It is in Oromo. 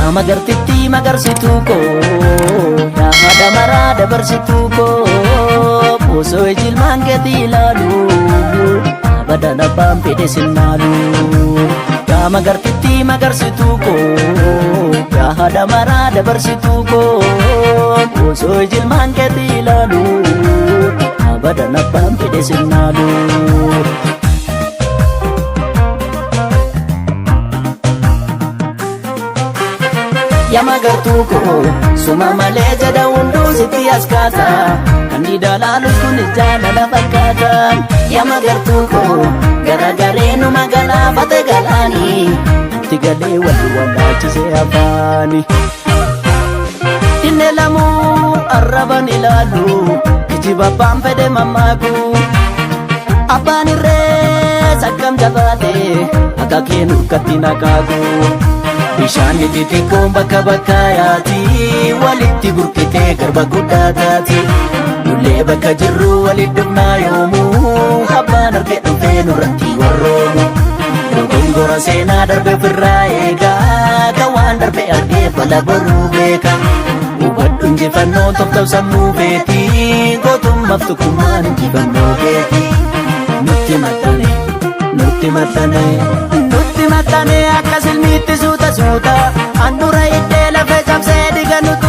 Yaa magartittii magarsituu koo, yaa haadha maraa dabarsituu koo, osoo ijilmaan keetii ilaalu, abadan abbaan fedhe sinnaalu. Yaa magartittii magarsituu koo, yaa haadha maraa dabarsituu koo, osoo ijilmaan keetii ilaalu, abadan abbaan fedhe sinnaalu. Yaa magartuu koo, suma malee jedha hunduu sitti as kaasa. Kan didaalaalus kunis jaalala fakkaata. Yaa magartuu koo, garagaree nu magalaafate galaani. Itti galee walii wallaalchisee afaani. Inni lamuu arraban ilaalu, kijiba abbaan fedhe mammaaku. Abbaan irrees akkam jabaate, akka kee nurkatti naqaaku. Bishaan xixiqqoon bakka bakka yaati, walitti burqitee garba guddaa taati. Nullee bakka jirru walitti dhufnaa yoomuu, abbaan arge dhufee nurratti warroomu. Dogongora seenaa darbe ofirraa eegaa, kan waan darbe argee fala boruu beeka. Hubadhu injifannoo toftaaf sammuu feetii, gootummaaf tokkummaan injifannoo keeti. Nutti maxxane, nutti maxxane, nutti maxxane akka silmiitti suuta suuta, handhuura hiddee lafee cabsee dhiga nutti.